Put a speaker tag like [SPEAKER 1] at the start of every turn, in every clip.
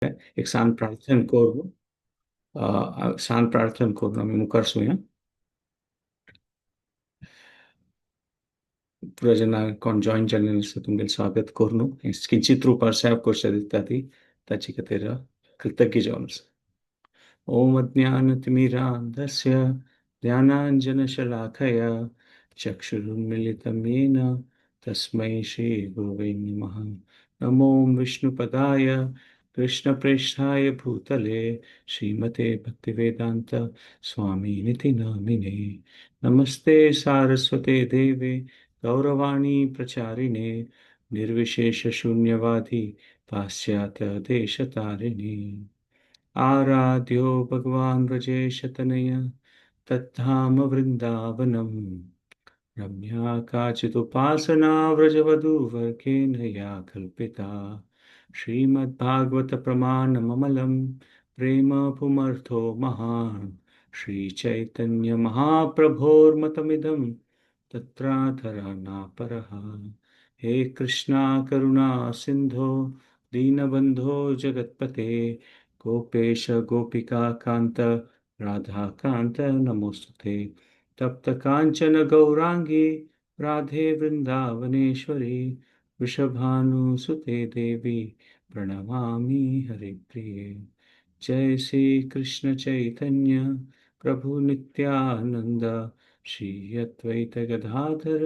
[SPEAKER 1] एक सान प्रार्थना करून सान प्रार्थना करून आमी मुखार सुया. पुरा जेन्ना कोण जॉईन जाल्ले आसा तुमगेलें स्वागत करून किंचित रुपार सेव करचे दिता ती ताचे खातीर कृतज्ञ जावन आसा. ओम अज्ञानतिमिरान्धस्य ज्ञानाञ्जनशलाकया चक्षुरुन्मीलितं येन तस्मै श्रीगुरवे नमः. नमो विष्णुपदाय कृष्णप्रेष्ठाय भूतले श्रीमते भक्तिवेदान्त स्वामिनिति नामिने. नमस्ते सारस्वते देवे गौरवाणी प्रचारिणे निर्विशेष शून्यवादी पाश्चात्य देशतारिणे. आराध्यो भगवान व्रजेशतनय तद्धाम वृंदावनम. रम्या काचिदुपासना व्रजवधूवर्गेण या कल्पिता. श्रीमद्भागवत प्रमाणममलं प्रेम पुमर्थो महान्. श्री चैतन्य महाप्रभोर्मतमिदं तत्राधरा नापरः. हे कृष्णा करुणा सिंधो दीनबंधो जगत्पते गोपेश गोपिका कांत राधाकांत नमोस्तुते. तप्त कांचन गौरांगी राधे वृंदावनेश्वरी वृषभानुसुते देवी प्रणमामि हरिप्रिये. जय श्री कृष्ण चैतन्य प्रभु नित्यानंद श्री अद्वैत गदाधर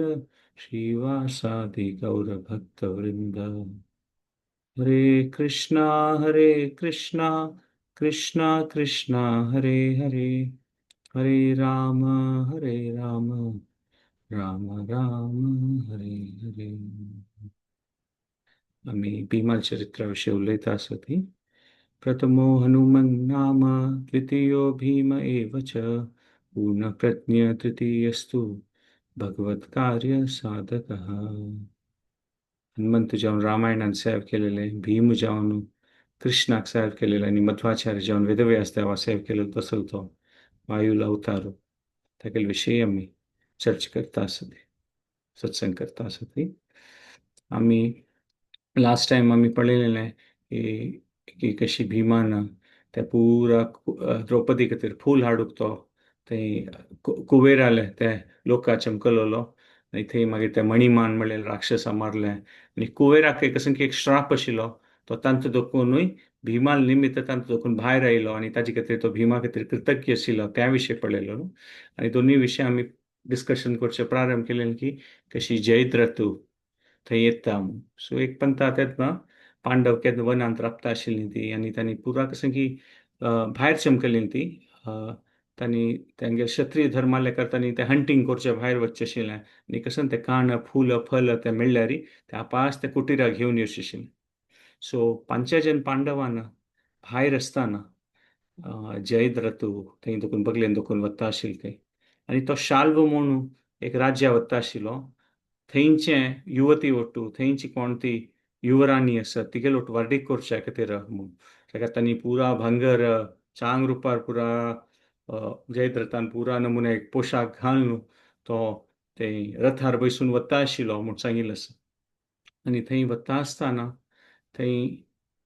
[SPEAKER 1] श्रीवासादि गौरभक्तवृंद. हरे कृष्णा हरे कृष्णा कृष्णा कृष्णा हरे हरे, हरे राम हरे राम राम राम हरे हरे. आमी भीमाल चरित्रा विशीं उलयता आसा ती. प्रथमो हनुमन् नाम द्वितीयो भीम एव च पूर्णप्रज्ञ तृतीयस्तु भगवत्कार्य साधकः. हनुमंत जावन रामायणान सेव केलेले, भीम जावन कृष्णाक सेव केलेले आनी मध्वाचार्य जावन वेदव्यास देवा सेव केलेलो तसो तो वायूला अवतार. तागेले विशीं आमी चर्चा करता आसा ती, सत्संग करता आसा ती. आमी लास्ट टायम आमी पळयलेलें की की कशी भीमान ते पुरा द्रौपदी खातीर फूल हाडूंक तो थंय कुबेराले ते लोका चमकलोलो आनी थंय मागीर ते मणिमान म्हणलेले राक्षसा मारले आनी कुबेराक एक असो एक श्राप आशिल्लो तो तांचो दोखूनूय भीमाल निमित्त तांचो दोखून भायर आयलो आनी ताजे खातीर तो भीमा खातीर कृतज्ञ आशिल्लो त्या विशय पळयलो न्हू. आनी दोनूय विशय आमी डिस्कशन करचें प्रारंभ केलें की कशी जयद्रथू थंय येता म्हूण. सो एक पंथा तेन्ना पांडव केन्ना वनांत राबता आशिल्ली ती आनी तांणी पुरा कशें की भायर चमकली ती. तांणी तेंगे क्षत्रीय धर्माले करता ते हंटींग करचें भायर वचचें आशिल्लें आनी कशें ते काण फूल फल ते मेळ्ळ्यार ते आपास ते कुटिरा घेवन येवचें आशिल्लें. सो पांचजन पांडवान भायर आसतना जयद्रथू थंय दोकून बगलेन दोकून वता आशिल्ले थंय आनी तो शाल्व म्हणून एक राज्या वता आशिल्लो. थंयचे युवती वट्टू थंयची कोण ती युवराणी आसा तिगेलो व्हरडीक करच्या खातीर म्हूण ताका तांणी पुरा भांगर चांग रुपार पुरा जयद्रथान पुरा नमुने एक पोशाक घालून तो ते रथार बसून वता आशिल्लो म्हूण सांगिल्लें आसा. आनी थंय वता आसतना थंय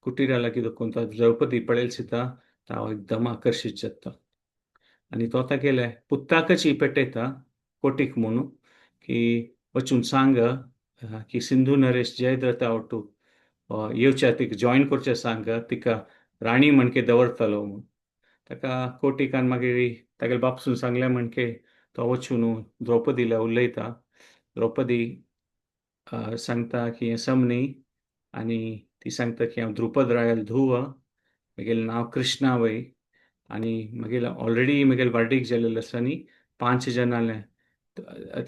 [SPEAKER 1] कुटिरा लागीं दोकून तो द्रौपदी पळयली दिता तो एकदम आकर्शीत जाता आनी तो तागेले पुताकच पेटयता कोटीक म्हणून की वचून सांग की सिंधू नरेश जयद्रथा वटू येवच्या तिका जॉयन करचें सांग तिका राणी म्हणके दवरतलो म्हूण. ताका कोटिकान मागीर तागेले बापसून सांगलें म्हणके तो वचून द्रौपदीला उलयता. द्रौपदी सांगता की हें सम न्ही आनी ती सांगता की हांव द्रुपद रायाल धुव, म्हगेलें नांव कृष्णा वय आनी म्हगेलें ऑलरेडी म्हगेलें वार्डीक जालेलें आसा आनी 5 जाणांलें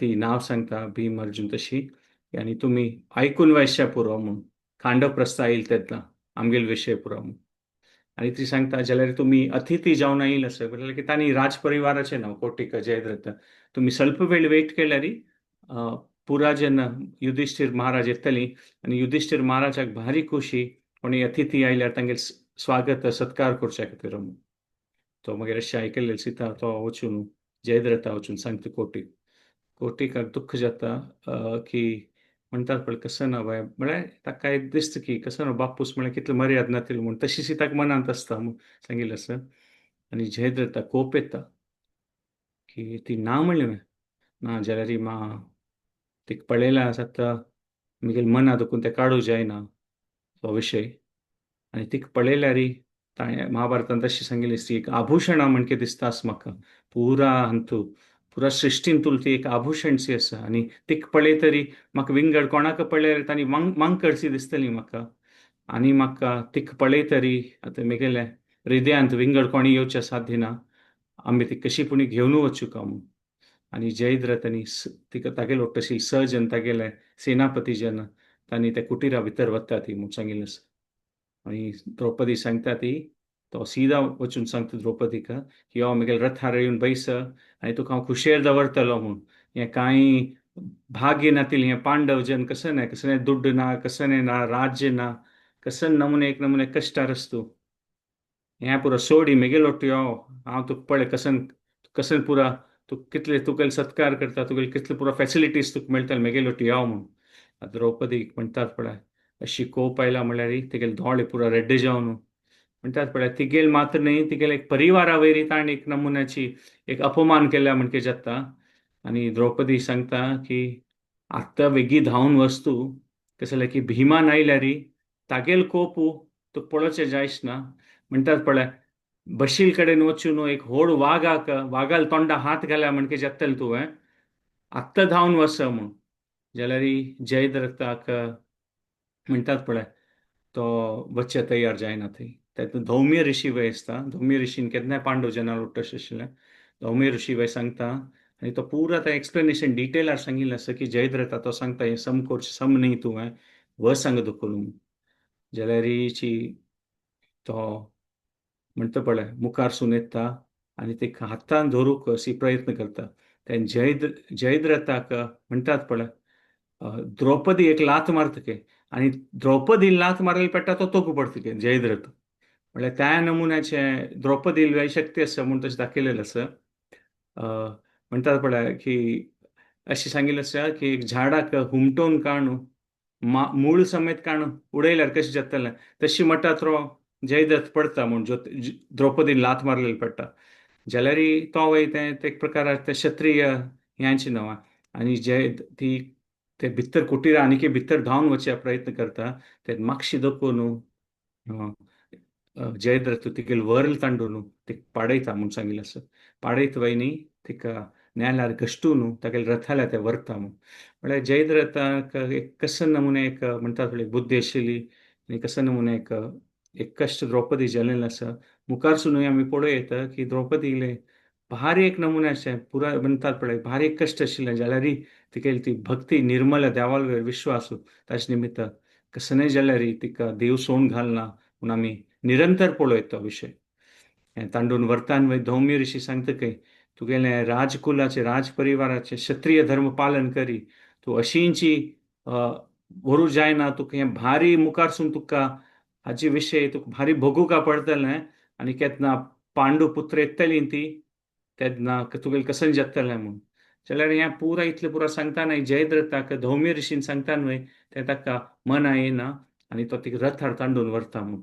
[SPEAKER 1] ती नांव सांगता भीम अर्जुन तशी आनी तुमी आयकून वयश्या पुरो म्हूण खांडवप्रस्थ आयल तेन्ना आमगेलो विशय पुरो म्हूण. आनी ती सांगता जाल्यार तुमी अतिथी जावन आयल आसा म्हणल्यार की तांणी राजपरिवाराचें नांव कोटिक जयद्रथ तुमी स्वल्प वेळ वेट केल्यार पुरा जेन्ना युधिश्ठीर महाराज येतली आनी युधिश्ठीर महाराजाक भारी खुशी कोणी अतिथी आयल्यार तांगेले स्वागत सत्कार करच्या खातीर म्हूण. तो मागीर अशें आयकल्लें दिसता तो वचून जयद्रथा वचून सांगता कोटीक. कोटिकाक दुख्ख जाता की म्हणटात पळय कसो ना बाय, म्हळ्यार ताका एक दिसता की कसो ना बापूस म्हळ्यार कितली मर्याद नातिल्ली म्हूण, तशीच ताका मनांत आसता म्हूण सांगिल्लें आसा. आनी जयद्रथा कोप येता की ती ना म्हणलें ना जाल्यार मा तिका पळयलां आतां म्हगेले मना दुखून तें काडूं जायना तो विशय. आनी तिका पळयल्यार ताणें महाभारतांत अशें सांगिल्लें ती एक आभूषणां म्हणके दिसता आसा म्हाका, पुरा हातूंत पुरा सृश्टीन तुल ती एक आभूषणशी आसा. आनी तिका पळयतरी म्हाका विंगड कोणाक पळयल्यार तांणी मांकडशी दिसतली म्हाका. आनी म्हाका तिका पळयतरी आतां म्हगेल्या हृदयांत विंगड कोणी येवचें साध्य ना, आमी ती कशी पुणी घेवन वचूं म्हूण. आनी जयद्रथ आनी तिका तागेलो तशी सजन तागेले सेनापती जन तांणी त्या कुटिरा भितर वता ती म्हूण सांगिल्लें आसा. आनी द्रौपदी सांगता ती तो सीधा वचून सांगता द्रौपदीक की यो म्हगेले रथार येवन बैस आनी तुका हांव खुशेर दवरतलो म्हूण. हें कांय भाग्य नातिल्लें हें पांडव जन कसं ना, कसलें दुड्ड ना, कसलें ना राज्य ना, कसं नमुने एक नमुने कश्टार आस तूं, हें पुरो सोडी म्हगेलो ओट्टू यो, हांव तुका पळय कसन कसन पुरा तूं कितले तुगेले सत्कार करता, तुगेले कितले पुरो फॅसिलिटीज तुका मेळटले, म्हगेले ओट्टू यो म्हूण. द्रौपदीक म्हणटात पळय अशी कोप आयला म्हणल्यार तिगेले दोळे पुरो रेड्डे जावन म्हणटात पळय तिगेल मात्र न्हय तिगेले एक परिवारा वयर ताणें एक नमुन्याची एक अपमान केल्या म्हणके जाता. आनी द्रौपदी सांगता की आत्तां वेगीं धांवन वच तूं, कशें जाल्यार की भीमान आयल्यार तागेल कोपू तुका पळोवचें जायच ना. म्हणटात पळय बशील कडेन वचून एक व्हड वागाक वागाल तोंडा हात घाल्या म्हणके जातलें तुवें, आत्तां धांवन वच म्हूण. जाल्यार जयद्रथाक म्हणटात पळय तो वच्चे तयार जायना थंय. तातूंत धौम्य ऋषी वय आसता, धौम्य ऋषीन केन्नाय पांडव जनार उठ्ठश आशिल्लें. धौम्य ऋषी वय सांगता आनी तो पुरा तें एक्सप्लेनेशन डिटेलार सांगिल्लें आसा की जयद्रथा तो सांगता हें सम करचें सम न्ही तुवें वच सांग दखलून. जाल्यार तो म्हणटा पळय मुखार सून येता आनी ताका हातान धरूंक अशी प्रयत्न करता. तेन्ना जयद्रथाक म्हणटात पळय द्रौपदी एक लात मारता की आनी द्रौपदी लात मारली पडटा तो तोकू पडटा की जयद्रथ. म्हणल्यार त्या नमुन्याचे द्रौपदी शक्ती आसा म्हूण तशें दाखयलेलें आसा. म्हणटात पळय की अशें सांगिल्लें आसा की एक झाडाक हुमटोवन काडून मूळ समेत काडून उडयल्यार कशें जातलें तशी म्हणटात रो जयद्रथ पडटा म्हूण द्रौपदीन लात मारलेली पडटा. जाल्यार तो वय तें एक प्रकार ते क्षत्रिय ह्यांची नांवां आनी जय ती ते भितर कुटिरा आनीक भितर धांवन वचच्या प्रयत्न करता. ते मागशी दखून जयद्रथ तिगेल व्हर्ल तांडून तिका पाडयता म्हूण सांगिल्लें आसा. पाडयत वय न्ही तिका नेल्यार घश्टून तागेले रथाल्या ते व्हरता म्हूण. म्हळ्यार जयद्रथाक एक कसन नमुने एक म्हणटात पळय बुद्धी आशिल्ली आनी कसन नमुने एक एक कश्ट द्रौपदी जालेलें आसा. मुखारसूनय आमी पळोवं येता की द्रौपदीले भारी एक नमुन्याचें पुराय म्हणटात पळय भारी एक कश्ट आशिल्लें, जाल्यार तिगेली ती भक्ती निर्मल देवाल वयर विश्वास ताचे निमित्त कसनय जाल्यार तिका देव सोडून घालना म्हूण आमी निरंतर पळयता तो विशय. तांडून वर्तान वय धौम्य ऋषी सांगता की तुगेलें राजकुलाचें राजपरिवाराचें क्षत्रिय धर्म पालन करी तूं अशींची व्हरूं जायना, तुका हें भारी मुखारसून तुका हाजे विशय तुका भारी भोगूंक पडटलें आनी केन्ना पांडू पुत्र येतली ती तेन्ना तुगेलें कसन जातलें म्हूण. जाल्यार हें पुरा इतलें पुरा सांगता न्हय जयद्रथाक धौम्य ऋषीन सांगता न्हय तें ताका मना येना आनी तो तिका रथार तांडून व्हरता म्हूण.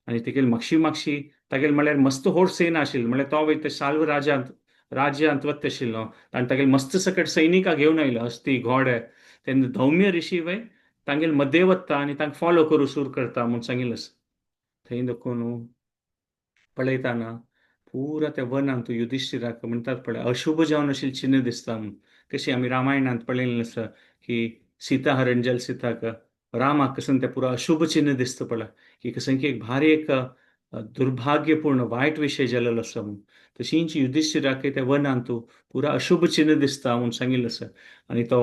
[SPEAKER 1] आनी तिगेली मागशी मागशी तागेले म्हळ्यार मस्त व्हड सेना आशिल्ली, म्हळ्यार तो वयता साल्व राज्यांत वता आशिल्लो आनी तागेले मस्त सकट सैनिकां घेवन आयलो हस्ती घोडे. तेन्ना धौम्य ऋषी वय तांगेले मदें वता आनी तांकां फॉलो करूं सुरू करता म्हूण सांगिल्लें आसा. थंय देखून पळयतना पुरा त्या वनांत युधिश्ठिराक म्हणटात पळय अशुभ जावन अशें चिन्ह दिसता म्हूण. कशी आमी रामायणांत पळयल्लें आसा की सीता हरण जल सीताक रामाक कसन तें पुरा अशुभ चिन्ह दिसता पळय की कसन की एक भारी एक दुर्भाग्यपूर्ण वायट विशय जालेलो आसा म्हूण. तशींच युधिश्ठिराक त्या वनांत पुरा अशुभ चिन्ह दिसता म्हूण सांगिल्लें आसा. आनी तो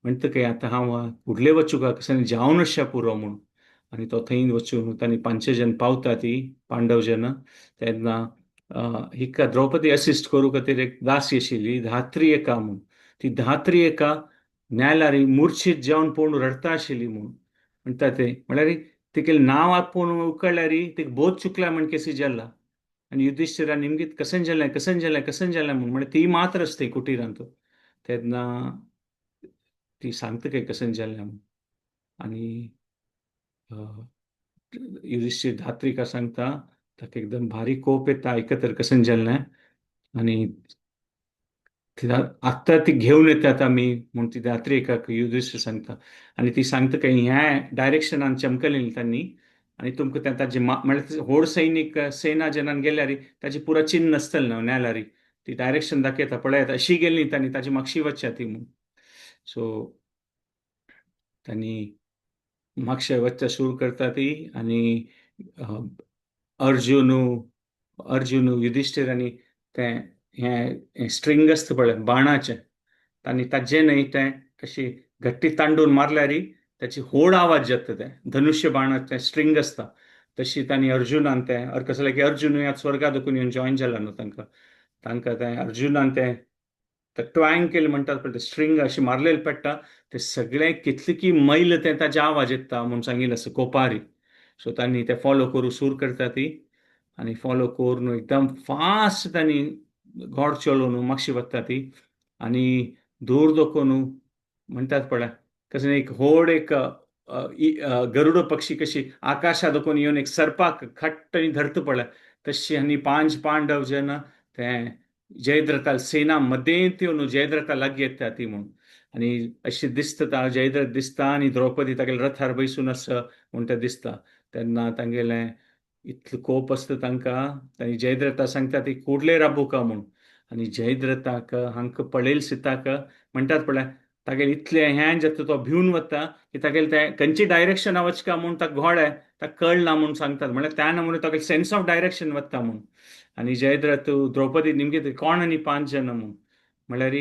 [SPEAKER 1] म्हणटा की आतां हांव फुडले वचूं काय कसन जावन अशें पुरो म्हूण. आनी तो थंय वचून तांणी पांचजन पावता ती पांडव जन तेन्ना हिका द्रौपदी असिस्ट करूं खातीर एक दासी आशिल्ली धात्री एका म्हूण. ती धात्री एका न्यायालयार मुर्छीत जावन पळोवन रडटा आशिल्ली म्हूण म्हणटा ते म्हळ्यार तिगेलें नांव आपोवन उकळ्ळ्यार तिका बोध चुकल्या म्हण केसी जाला. आनी युधिश्ठिरा निमगीत कसन जालें कसन जालें कसन जालें म्हूण म्हळ्यार ती मात्र आसता कुटिरांत. तेन्ना ती सांगता काय कसन जालें म्हूण. आनी युधिश्टीर धात्रिका सांगता ताका एकदम भारी कोप येता आयकतर कसन जालें आनी आत्तां ती घेवन येतात आमी म्हूण ती धात्रिकाक युधिश्टीर सांगता. आनी ती सांगता काय ह्या डायरेक्शनान चमकलेली तांणी आनी तुमकां तें ताजे म्हळ्यार व्हड सैनीक सेना जेन्ना गेल्यार ताची पुरा चिन्न आसतलें न्हू नेल्यार ती डायरेक्शन दाखयता पळयात अशी गेली तांणी ताजी मागशी वचच्या ती म्हूण. सो तांणी मागशे वच्चा सुरू करता ती आनी अर्जुनू अर्जुनू युधिश्टीर आनी तें हें स्ट्रिंग आसता पळय बाणाचें तांणी ताजें न्हय तें अशी घट्टी तांडून मारल्यार ताची होड आवाज जाता तें धनुष्य बाणाचें स्ट्रिंग आसता तशी तांणी अर्जुनान तें कसलें की अर्जुनूय आतां स्वर्गा दुखून येवन जॉयन जाला न्हू तांकां तांकां तें अर्जुनान तें ट्वांग केलें म्हणटात पळय तें स्ट्रिंग अशें मारलेलें पडटा तें सगळें कितलें की मैल तें ताजे आवाज येता म्हूण सांगिल्लें आसा कोपारी. सो तांणी तें फॉलो करूं सूर करता ती आनी फॉलो करून एकदम फास्ट तांणी घोड चलोवन मागशी वता ती आनी दूर दखून म्हणटात पळय कशें एक व्हड एक गरुड पक्षी कशी आकाशा दखून येवन एक सर्पाक खट्ट आनी धरता पळय तशी आनी पांच पांडव जेन्ना तें जयद्रथा सेना मदेंत येवन जयद्रथा लागीं येता ती म्हूण. आनी अशी दिसता जयद्रथ दिसता आनी द्रौपदी तागेल्या रथार बैसून आसा म्हूण तें दिसता. तेन्ना तांगेलें इतलो कोप आसता तांकां तांणी जयद्रथा सांगता ती कुडले राबूका म्हूण. आनी जयद्रथाक हांकां पळयल सीताक म्हणटात पळय तागेलें इतलें हें जाता तो भिवन वता की तागेलें तें खंयची डायरेक्शना वचका म्हूण ताका घोळे ताका कळना म्हूण सांगतात म्हळ्यार त्या नमुने ताका सेन्स ऑफ डायरेक्शन वता म्हूण. आनी जयद्रथ द्रौपदी निमगे कोण आनी पांच जाणां म्हूण म्हळ्यार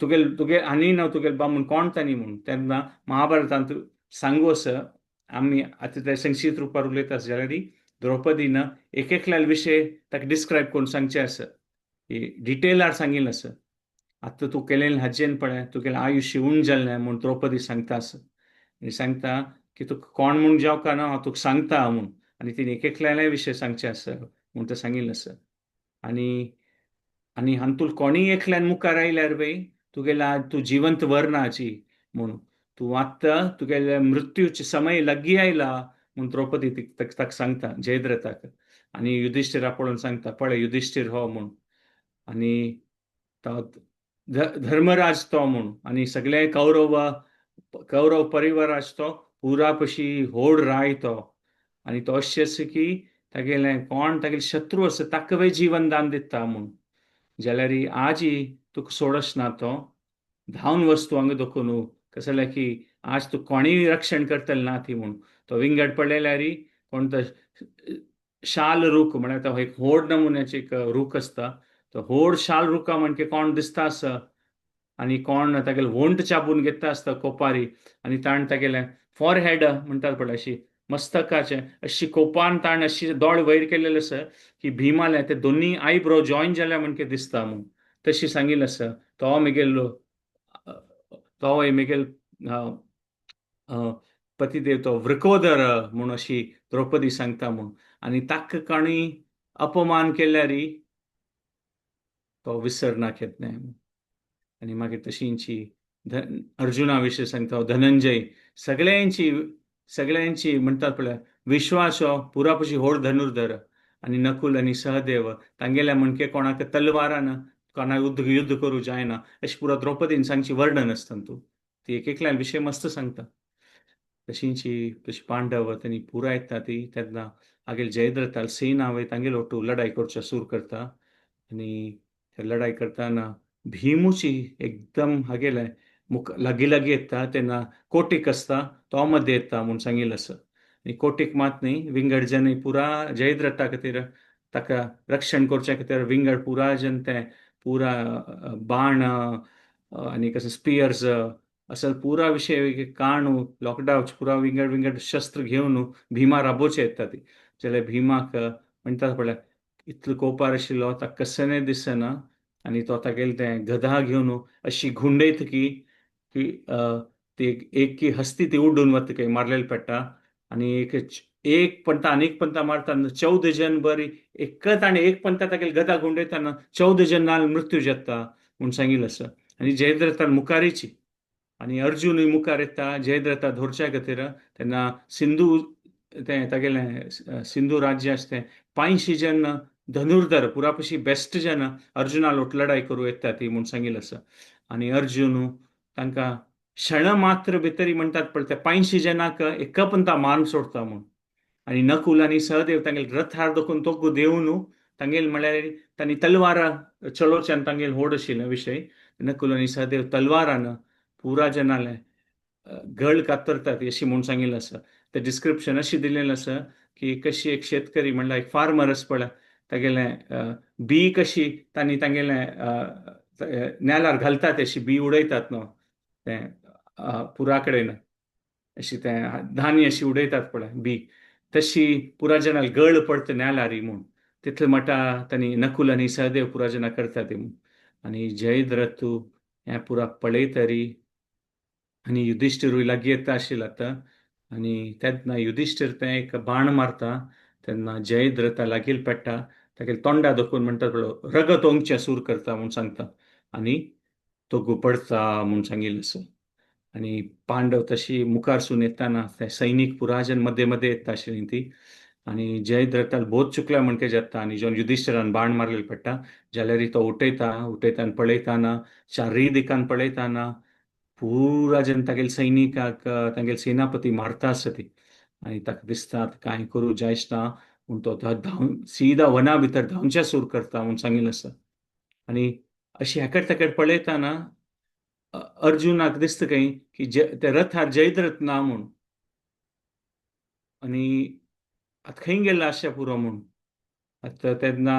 [SPEAKER 1] तुगेल तुगे आनी ना तुगेल बामूण कोण तांणी म्हूण. तेन्ना महाभारतांत सांगू आसा आमी आतां ते संक्षिप्त रुपार उलयता आसा जाल्यार द्रौपदीन एक एकल्या विशय ताका डिस्क्रायब करून सांगचें आसा डिटेलार सांगिल्लें आसा. आतां तूं केलें हाजेन पळय तुगेलें आयुश्य उण जालें म्हूण द्रौपदी सांगता आसा आनी सांगता की तुका कोण म्हूण जावका ना हांव तुका सांगता म्हूण. आनी तिणें एक एकल्याले विशय सांगचे आसा म्हूण तें सांगिल्लें आसा. आनी आनी हातूंत कोणीय एकल्यान मुखार आयल्यार पळय तुगेल्या तूं जिवंत वरना आजी म्हूण तूं आत्तां तुगेल्या मृत्यूचे समय लागीं आयला म्हूण द्रौपदी ताका सांगता जयद्रथाक. आनी युधिश्टीरा पळोवन सांगता पळय युधिश्टीर हो म्हूण. आनी तो धर्मराज तो म्हूण. आनी सगळे कौरव कौरव परिवाराज तो पुरा पशी होड राय तो. आनी तो अशें आसा की तागेलें कोण तागेले शत्रू आसा ताका जीवन दान दिता म्हूण. जाल्यार आजी तुका सोडस ना तो धांवन वस्तू हांगा दखून कशें जाल्यार की आज तूं कोणीय रक्षण करतलें ना ती म्हूण. तो विंगड पडलेल्यार कोण तो शाल रूख म्हळ्यार तो एक व्हड नमुन्याचे एक रूख आसता तो व्हड शाल रुखा म्हणजे कोण दिसता आसा आनी कोण तागेले वोंट चाबून घेता आसता कोपारी आनी ताणें तागेलें फॉरहेड म्हणटात पळय अशी मस्तकाचें अशी कोपान ताणें अशी दोळे वयर केलेले आसा की भीमालें ते दोनी आयब्रो जॉयन जाल्या म्हणके दिसता म्हूण. तशी सांगिल्लें आसा तो मेगेलो तो मेगेल पतिदेव तो वृकोदर म्हूण अशी द्रौपदी सांगता म्हूण. आनी ताका कोणी अपमान केल्यार तो विसरना केन्नाय. आनी मागीर तशींची अर्जुना विशीं सांगता धनंजय सगळ्यांची सगळ्यांची म्हणटात पळय विश्वास हो पुरापशी होड धनुर्धर आनी नकुल आनी सहदेव तांगेल्या म्हणके कोणाक तलवारान कोणाक युद्ध युद्ध करूं जायना अशें पुरा द्रौपदीन सांगची वर्णन आसता तूं ती एक एकल्यान विशय मस्त सांगता. तशींची तशी पांडव तांणी पुरा येता ती तेन्ना आगेल जयद्रथाल सेना वय तांगेलो ओटू लढाई करच्या सूर करता. आनी ते लढाई करतना भीमुची एकदम हागेलें मुख लागीं लागीं येता तेन्ना कोटीक आसता तो मदें येता म्हूण सांगिल्लें आसा. आनी कोटीक मात न्ही विंगड जन पुरा जयद्रथा खातीर ताका रक्षण करच्या खातीर विंगड पुरा जन ते पुरा बाण आनी कशें स्पियर्स असं पुरा विशय काणू लॉकडावन पुरा विंगड विंगड शस्त्र घेवन भीमा राबोवचे येता ती. जाल्यार भीमाक म्हणटात पळय इतलो कोपार आशिल्लो ताका कशें दिसना आनी तो तागेलें तें गधा घेवन अशी घुंडयत की की ती एक की हस्ती ती उड्डून वता काय मारलेली पडटा आनी एक एक पंता आनी एक पंता मारता 14 जन बरी एकच आनी एक पंता तागेले गधा घुंडयतना 14 जन नाल मृत्यू जाता म्हूण सांगिल्लें आसा. आनी जयद्रथान मुखारीची आनी अर्जुनूय मुखार येता जयद्रथा धरच्या खातीर. तेन्ना सिंधू तें तागेलें सिंधू राज्य आसा तें 85 जन धनुर्धर पुरापशी बेस्ट जन अर्जुना लोट लढाई करूं येता ती म्हूण सांगिल्लें आसा. आनी अर्जुन तांकां क्षण मात्र भितरी म्हणटात पळय त्या 85 जनांक एकपंता मान सोडता म्हूण. आनी नकुल आनी सहदेव तांगेले रथार दखून तोगू देवन तांगेल म्हळ्यार तांणी तलवारा चलोवच्यान तांगेल होड आशिल्लें विशय. नकुल आनी सहदेव तलवारान पुरा जनाले गळ कातरतात अशी म्हूण सांगिल्लें आसा. तें डिस्क्रिप्शन अशी दिलेलें आसा की कशी एक शेतकरी म्हणल्यार एक फार्मर आसा पळय तागेलें बी कशी तांणी तांगेलें नेलार घालतात अशी बी उडयतात न्हू तें पुरा कडेन अशी तें धान्य अशी उडयतात पळय बी तशी पुरा जनाल गळ पडटा नेलारी म्हूण तितले मटा तांणी नकुल आनी सहदेव पुरा जना करता ती म्हूण. आनी जयद्रथ हें पुरा पळयतरी आनी युधिश्ठिरूय लागीं येता आशिल्लो आतां. आनी तेन्ना युधिश्ठीर तें एक बाण मारता तेन्ना जयद्रथा लागीं पेट्टा तागेले तोंडा दखून म्हणटा पळय रगत ओंकचें सूर करता म्हूण सांगता आनी तो पडता म्हूण सांगिल्लें आसा. आनी पांडव तशी मुखारसून येताना ते सैनीक पुराजन मध्ये मध्ये येता आशिल्ली ती. आनी जयद्रथाल बोध चुकल्या म्हणके जाता आनी जेवन युधिश्ठिरान बाण मारलेलो पडटा जाल्यार तो उठयता उठयता आनी पळयताना चारूय दिकान पळयताना पुरा जन तागेले सैनिकाक तागेले सेनापती मारता आसा ती. आनी ताका दिसता कांय करूं जायच ना म्हूण तो धांव सीधा वना भितर धांवच्या सूर करता म्हूण सांगिल्लें आसा. आनी अशी हेकड तेकड पळयताना अर्जुनाक दिसता खंय की ते रथार जयद्रथ ना म्हूण. आनी आतां खंय गेल्लो आसचें पुरो म्हूण. आतां तेन्ना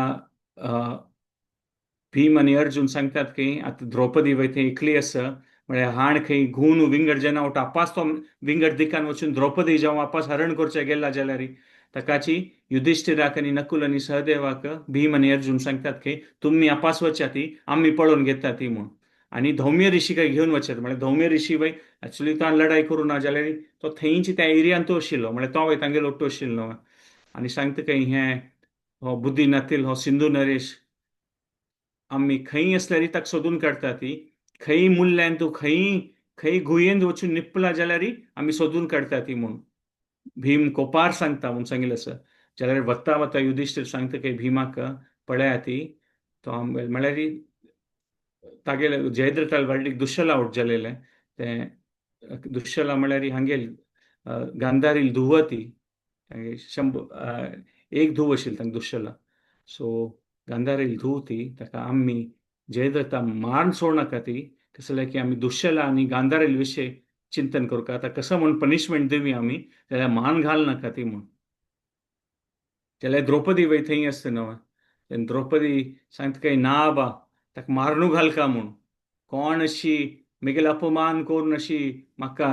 [SPEAKER 1] भीम आनी अर्जुन सांगतात की आतां द्रौपदी वय थंय एकली आसा म्हळ्यार हाण खंय घुवन विंगड जना वटा आपास तो विंगड दिकान वचून द्रौपदी जावं आपास हरण करचें गेला जाल्यार ताकाची युधिश्ठिराक आनी नकुल आनी सहदेवाक भीम आनी अर्जुन सांगतात की तुमी आपास वचात ती आमी पळोवन घेता ती म्हूण. आनी धौम्य ऋषी काय घेवन वचात म्हळ्यार धौम्य ऋषी वय एक्चुली तो लढाई करूं ना जाल्यार तो थंयची त्या एरियान तो आशिल्लो म्हळ्यार तो वय तांगेलो ओट्टो आशिल्लो. आनी सांगता खंय हें हो बुद्धी नातील हो सिंधू नरेश आमी खंय आसल्यार ताका सोदून काडटा ती खंय मुल्यान तूं खंय खंय गुयेंत वचून निपला जाल्यार आमी सोदून काडटा ती म्हूण भीम कोपार सांगता म्हूण सांगिल्लें आसा. जाल्यार वता वता युधिश्ठीर सांगता की भीमाक पळया ती तो म्हळ्यार तागेले जयद्रथाल व्हडलीक दुश्शला आवट जालेलें तें दुश्शला म्हळ्यार हांगेल गांधारील धुव ती शंभ एक धूव आशिल्ली तांकां दुश्शला. सो गांधारील धूव ती ताका आमी जयद्रथा मारून सोडनाका ती कसं जाल्यार की आमी दुश्शला आनी गांधारील विशय चिंतन करूं आतां कसं म्हूण पनिशमेंट दिवया आमी जाल्यार मान घाल नाका ती म्हूण. जाल्यार द्रौपदी वय थंय आसता न्हू तेन्ना द्रौपदी सांगता काय ना बा ताका मारून घालका म्हूण कोण अशी म्हगेलो अपमान करून अशी म्हाका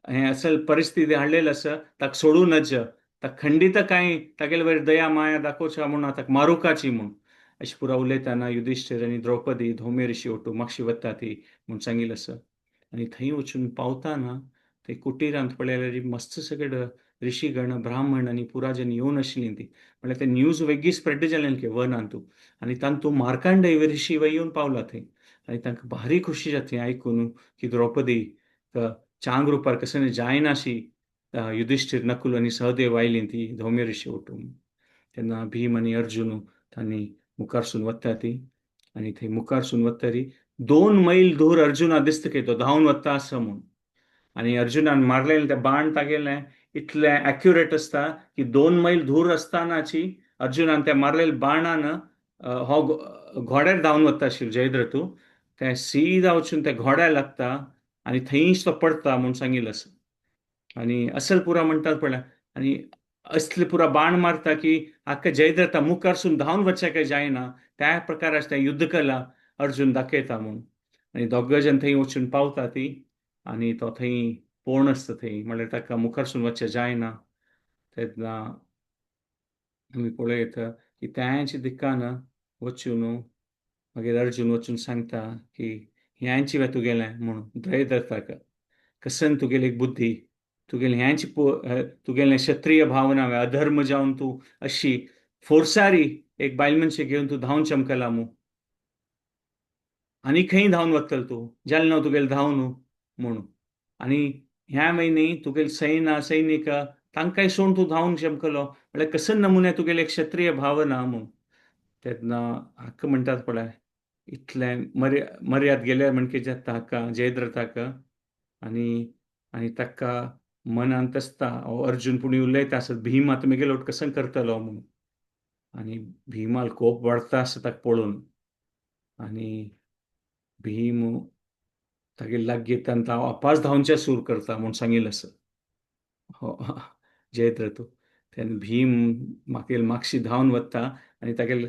[SPEAKER 1] हें असल परिस्थिती हाडलेली आसा ताका सोडूं नज ताका खंडीत कांय तागेले वयर दया माया दाखोवच्या म्हूण ताका मारुकाची म्हूण अशें पुरा उलयतना युधिश्ठीर आनी द्रौपदी धौम्य ऋषी ओटू मातशी वता ती म्हूण सांगिल्लें आसा. आनी थंय वचून पावताना ते कुटिरांत पळयल्यार मस्त सगळे ऋषीगण ब्राह्मण आनी पुराजन येवन आशिल्लीं ती म्हळ्यार ते न्यूज वेगळी स्प्रेड जालें की वनांतू. आनी तांतू मार्कांडेय ऋषी वय येवन पावला थंय आनी तांकां भारी खुशी जाता आयकून की द्रौपदी चांग रुपार कसं जायनाशी युधिश्ठीर नकुल आनी सहदेव आयलीं ती धौम्य ऋषी वटून. तेन्ना भीम आनी अर्जुन तांणी मुखारसून वता ती आनी थंय मुखारसून वतरी 2 मैल दूर अर्जुना दिसता की तो धांवन वता आसा म्हूण. आनी अर्जुनान मारलेलें तें बाण तागेलें इतलें एक्युरेट आसता की 2 मैल दूर आसतनाची अर्जुनान त्या मारलेल्या बाणान हो घोड्यार धांवन वता आशिल्लो जयद्रथू तें सीधा वचून त्या घोड्यार लागता आनी थंयच तो पडटा म्हूण सांगिल्लें आसा. आनी असल पुरा म्हणटात पळय आनी असले पुरा बाण मारता की हाका जयद्रथा मुखारसून धांवन वचचें काय जायना त्या प्रकारान तें युद्ध कला अर्जुन दाखयता म्हूण. आनी दोग जण थंय वचून पावता ती आनी तो थंय पोण आसता थंय म्हणल्यार ताका मुखारसून वचचें जायना. तेन्ना आमी पळयता की त्यांच्या दिकान वचून मागीर अर्जुन वचून सांगता की ह्यांची वे तुगेलें म्हूण जयद्रथाक कसन तुगेली एक बुद्धी तुगेली ह्यांची तुगेलें क्षत्रिय भावना अधर्म जावन तूं अशी फोर्सारी एक बायल मनशे घेवन तूं धांवन चमकला मू आनी खंय धांवन वतल तूं जालें ना तुगेलें धांवन. म्हणून. आनी ह्या महिने तुगेले सैना सैनिक तांकांय सोडून तूं धांवूंक शमकलो म्हळ्यार कसो नमुने तुगेले क्षत्रिय भावना म्हणून. तेन्ना हाका म्हणटात पळय इतलें मर्याद गेल्यार म्हणके जाता हाका जयद्रथाक. आनी आनी ताका मनांत आसता अर्जुन पूण उलयता आसत भीम आतां मेगेलो कसो करतलो म्हणून. आनी भीमाल कोप वाडता आसता ताका पळोवन. आनी भीम तागे लागीं येता आनी हांव आपास धांवचे सूर करता म्हूण सांगिल्लें आसा हो जयद्रथ. तेन्ना भीम मागीर मागशी धांवन वता आनी तागेले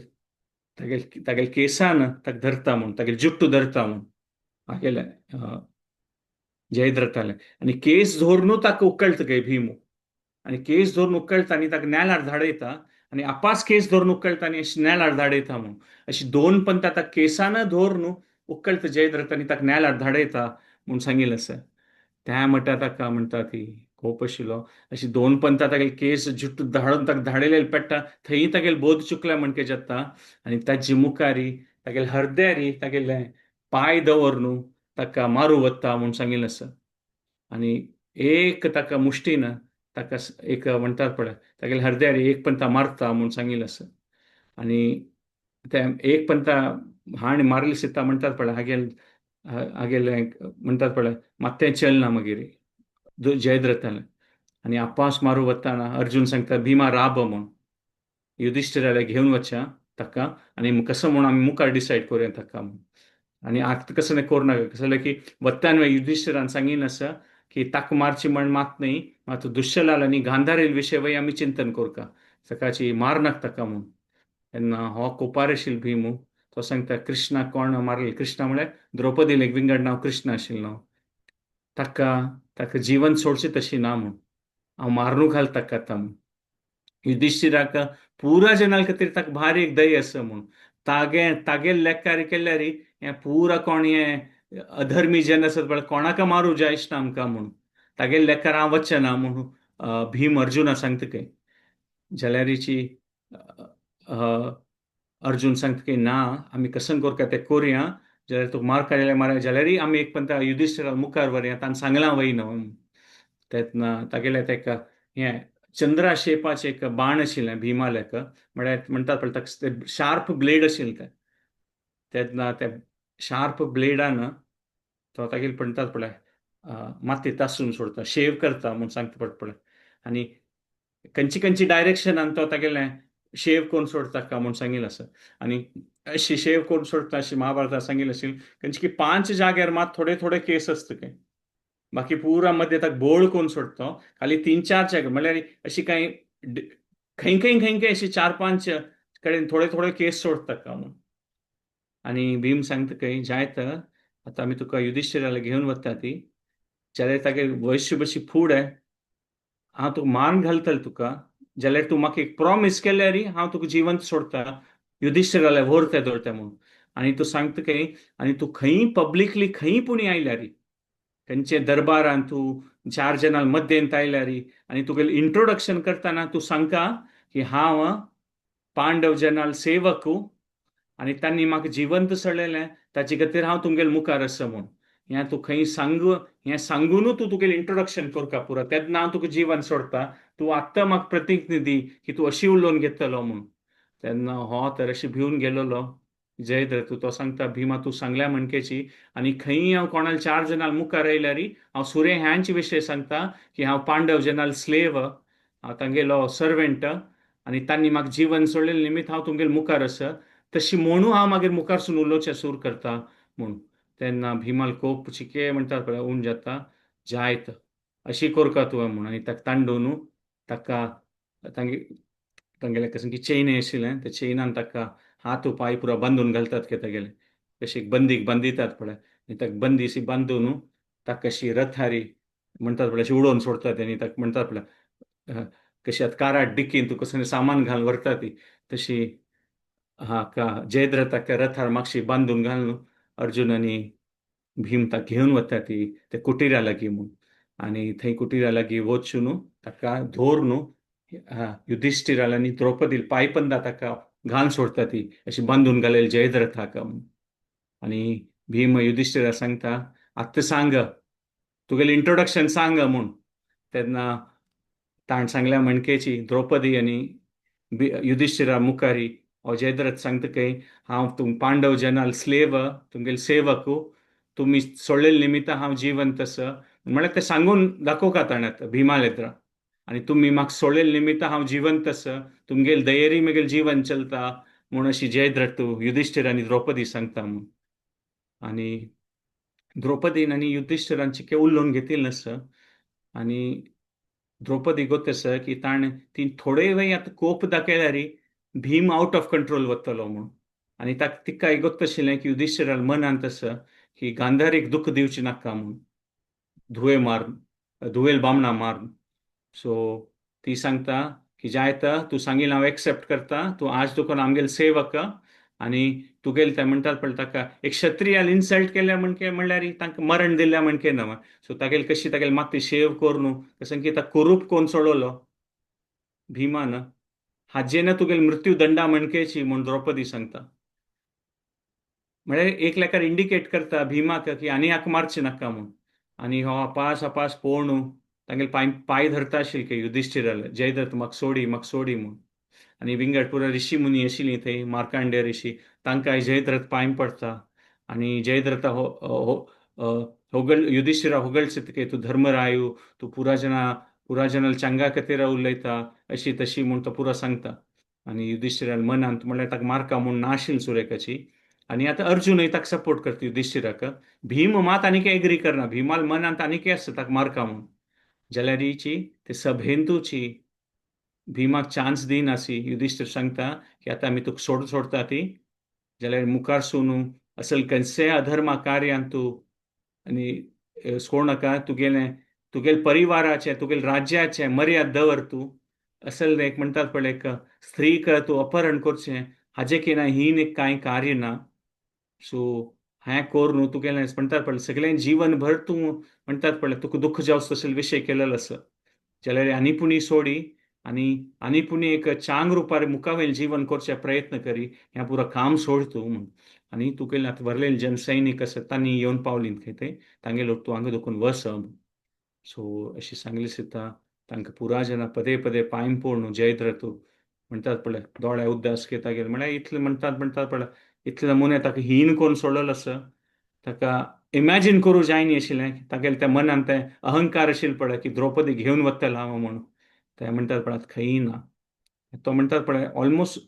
[SPEAKER 1] तागेले तागेले केसान ताका धरता म्हूण, तागेले जुट्टू धरता म्हूण हागेले जयद्रथाले. आनी केस धरून ताका उकळटा गे भीम. आनी केस धरून उकळटा आनी ताका नेलार धाडयता आनी आपास केस धरून उकळटा आनी अशी नेलार धाडयता म्हूण. अशी दोन पण ताका केसान धरून उकळटा जयद्रथ आनी ताका नेलार धाडयता म्हूण सांगिल्लें आसा. त्या म्हणटा ताका म्हणटा ती कोप आशिल्लो अशी दोन पंता तागेले केस जुट्टू धाडून ताका धाडयलेले पेट्टा थंय तागेले बोध चुकल्या म्हणके जाता. आनी ताजी मुखारी तागेले हरद्यारी तागेले पांय दवर ताका मारू वता म्हूण सांगिल्लें आसा. आनी एक ताका मुश्टीन ताका एक म्हणटात पळय तागेले हरद्यारी एक पंता मारता म्हूण सांगिल्लें आसा. आनी ते एक पंता हाण मारली सिता म्हणटात पळय हागेल हागेले म्हणटात पळय मात्तें चलना मागीर जयद्रथालें. आनी आपास मारू वताना अर्जुन सांगता भीमा राब म्हूण, युधिश्ठिराले घेवन वचया ताका आनी कसो म्हूण आमी मुखार डिसायड करुया ताका म्हूण. आनी आतां कसो करूं नाका कसो जालें की वत्तान युधिश्ठिरान सांगिल्लें आसा की ताका मारची म्हण मात न्ही, मात दुश्यलाल आनी गांधारील विशय वय आमी चिंतन करका, सकाळची मारनाक ताका म्हूण. तेन्ना हो कोपार आशिल्लो भीम तो सांगता कृष्णा कोण मारले, कृष्णा म्हळ्यार द्रौपदीलें एक विंगड नांव कृष्ण आशिल्लो, ताका ताका जिवन सोडचें तशी ना म्हूण, हांव मारून घाल ताका आतां म्हूण. युधिश्ठिराक पुरा जनाल खातीर ताका भारी एक दय आसा म्हूण, तागे तागेले लेखार केल्यार हें पुरा कोण हें अधर्मी जन आसत पळय कोणाक मारू जायच ना आमकां म्हूण, तागेले लेखार हांव वचचें ना म्हूण भीम अर्जुना सांगता खंय. जाल्यारीची अर्जुन सांगता की ना आमी कसं करता तें करुया, जाल्यार तुका मार काडल्यार मार, जाल्यारय आमी एक पंता युधिश्ठिरा मुखार व्हरया, ताणें सांगलां वय न्हू. तेन्ना तागेलें ताका हें चंद्रा शेपाचें एक बाण आशिल्लें भीमालेक, म्हळ्यार म्हणटात पळय ताका शार्प ब्लेड आशिल्लें तें. तेन्ना त्या शार्प ब्लेडान तो तागेले म्हणटात पळय माती तासून सोडता, शेव करता म्हूण सांगता पडटा पळय. आनी खंयची खंयची डायरेक्शनान तो तागेलें शेव करून सोडता का म्हूण सांगिल्लें आसा. आनी अशी शेव करून सोडता अशी महाभारतात सांगिल्लें आशिल्लें खंयची की 5 जाग्यार मात थोडे थोडे केस आसता खंय, बाकी पुरा मध्ये ताका बोळ करून सोडतो, खाली 3-4 जागे म्हळ्यार अशी कांय खंय खंय खंय खंय अशी 4-5 कडेन थोडे थोडे केस सोडता का म्हूण. आनी भीम सांगता खंय जायत आतां आमी तुका युधिश्ठिराला घेवन वता ती, जाल्यार तागे वैश्य बशी फूड आहे हांव तुका मान घालतलो तुका, जाल्यार तूं म्हाका एक प्रॉमीस केल्यार हांव तुका जिवंत सोडता, युधिश्ठिराला व्हरता दवरता म्हूण. आनी तूं सांगता खंय आनी तूं खंय पब्लिकली खंय पुणी आयल्यार खंयचे दरबारान तूं 4 जणां मध्येंत आयल्यार आनी तुगेलें इंट्रोडक्शन करतना तूं सांगता की हांव पांडव जनाल सेवक आनी तांणी म्हाका जिवंत सोडलेलें ताचे खातीर हांव तुमगेले मुखार आसा म्हूण. हें तूं खंय सांग, हें सांगून तूं तुगेलें इंट्रोडक्शन करका पुरो, तेन्ना हांव तुका जिवन सोडता, तूं आत्तां म्हाका प्रतिज्ञा दी की तूं अशी उलोवन घेतलो म्हूण. तेन्ना हो तर अशी भिवन गेलेलो जयद्रथ, तो सांगता भीमा तूं सांगल्या म्हणकेची आनी खंय हांव कोणाल 4 जणां मुखार आयल्यार हांव सुरे ह्यांचे विशय सांगता की हांव पांडव जनाल स्लेव, हांव तांगेलो सर्वेंट आनी तांणी म्हाका जिवन सोडलेलें निमित्त हांव तुमगेले मुखार आसा, तशी म्हणून हांव मागीर मुखारसून उलोवचें सूर करता म्हूण. तेन्ना भीमाल कोप चिके म्हणटात पळय उण जाता जायत अशी करका तुवें म्हूण. आनी ताका तांडून ताका तांगे तांगेले कसं की चेन आशिल्लें त्या चेनान ताका हात पांय पुरा बांदून घालतात के तागेले कशी बंदीक बांदितात पळय, आनी ताका बंदीशी बांदून ताका अशी रथारी म्हणटात पळय अशी उडोवन सोडतात आनी ताका म्हणटात पळय कशी आतां काराट डिकीन तूं कसलें सामान घालून व्हरता ती तशी हाका जयद्रथाक रथार मातशी बांदून घालून अर्जुन आनी भीम ताका घेवन वता ती ते कुटिरा लागीं म्हूण. आनी थंय कुटिरा लागीं वचून ताका धरून युधिश्ठिराला आनी द्रौपदी पांयपंदा ताका घालून सोडटा ती अशी बांदून घालेली जयद्रथाक म्हूण. आनी भीम युधिश्ठिरा सांगता आत्तां सांग तुगेलें इंट्रोडक्शन सांग म्हूण. तेन्ना ताणें सांगल्या म्हणकेची द्रौपदी आनी युधिश्ठिरा मुखारी हो जयद्रथ सांगता खंय, हांव तुम पांडव जनाल स्लेव, तुमगेले सेवक, तुमी सोडलेले निमित्त हांव जिवंत आसा म्हळ्यार तें सांगून दाखोवका ताणें आतां भीमालेत्रा. आनी तुमी म्हाका सोडलेले निमित्त हांव जिवंत आसा, तुमगेले दयेरी म्हगेलें जीवन चलता म्हूण अशी जयद्रथ युधिश्ठिर आनी द्रौपदी सांगता म्हूण. आनी द्रौपदीन आनी युधिश्ठिरान चिके उलोवन घेतिल्लें आसा. आनी द्रौपदी गोत आसा की ताणें ती थोडे वेळ आतां कोप दाखयल्यार भीम आउट ऑफ कंट्रोल वतलो म्हूण. आनी ताका तिका गोत आशिल्लें की युधिश्ठिरान मनांत आसा की गांधारीक दुख्ख दिवचें नाका म्हूण, धुवे मारून, धुवेल बामणा मारून. सो ती सांगता की जायता तूं सांगील हांव एक्सेप्ट करता, तूं आज तुका आमगेले सेवक आनी तुगेले ते म्हणटात पळय ताका एक क्षत्रियाल इन्सल्ट केल्या म्हणके म्हणल्यार तांकां मरण दिल्या म्हणके ना. सो तागेली कशी तागेली माती शेव करून कसं की ताका कुरूप कोण सोडवलो भीमान, हाजेन तुगेली मृत्यू दंडा म्हणकेची म्हूण द्रौपदी सांगता. म्हळ्यार एक लेखार इंडिकेट करता भीमाक की आनी हाका मारचें नाका म्हूण. आनी हो अपास अपास पळोवन तांगेले पांय पांय धरता आशिल्ले की युधिश्ठिराले, जयद्रथ म्हाका सोडी म्हाका सोडी म्हूण. आनी विंगड पुरा ऋषी मुनी आशिल्ली थंय, मार्कांडेय ऋषी, तांकांय जयद्रथ पांय पडटा. आनी जयद्रथ हो होगळ युधिश्ठिरा होगळचें की तूं धर्मरायू, तूं पुरा जना पुरा जनाल चंगा कतेरा उलयता अशी तशी म्हूण तो पुरा सांगता. आनी युधिश्ठिरान मनांत म्हणल्यार ताका मारका म्हूण नाशिल्ली सुरेखाची. आनी आतां अर्जुनय ताका सपोर्ट करता युधिश्ठिराक. भीम मात आनीक एग्री करना, भीमाल मनांत आनीक आसता ताका मारका म्हूण. जाल्यारीची ते सभेंतूची भीमाक चान्स दिनासी. युधिश्ठिर सांगता की आतां आमी तुका सोड सोडता ती, जाल्यार मुखार सून असल खंयच्याय अधर्मा कार्यान तूं आनी सोड नाका, तुगेलें तुगेले परिवाराचें तुगेले राज्याचें मर्याद दवर तूं. असल एक म्हणटात पळय एक स्त्रीक तूं अपहरण करचें हाजें की ना हीन एक कांय कार्य ना. सो हें कर न्हू तुगेलें म्हणटात पळय सगळें जीवन भर तूं म्हणटात पळय तुका दुख्ख जावचो तसले विशय केलेलो आसा. जाल्यार आनी पुणी सोडी आनी आनी पुणी एक चांग रुपार मुखावेल जीवन करचे प्रयत्न करी, हें पुरो काम सोड तूं म्हूण. आनी तुगेले आतां व्हरलेले जनसैनीक आसा तांणी येवन पावलीं खंय थंय तांगेलो तूं हांगा दुखून वस. सो अशी सांगली सुद्दां तांकां पुरा जेन्ना पदे पदे पांय पळोवन जयद्रथ म्हणटात पळय दोळे उद्दास घेता गेले म्हळ्यार इतलें म्हणटात म्हणटात पळय इतले नमुने ताका हीन करून सोडलेलो आसा, ताका इमॅजीन करूं जाय न्ही आशिल्लें. तागेलें त्या मनान तें अहंकार आशिल्लें पळय की द्रौपदी घेवन वतलो हांव म्हूण. ते म्हणटात पळय खंयी ना. तो म्हणटात पळय ऑलमोस्ट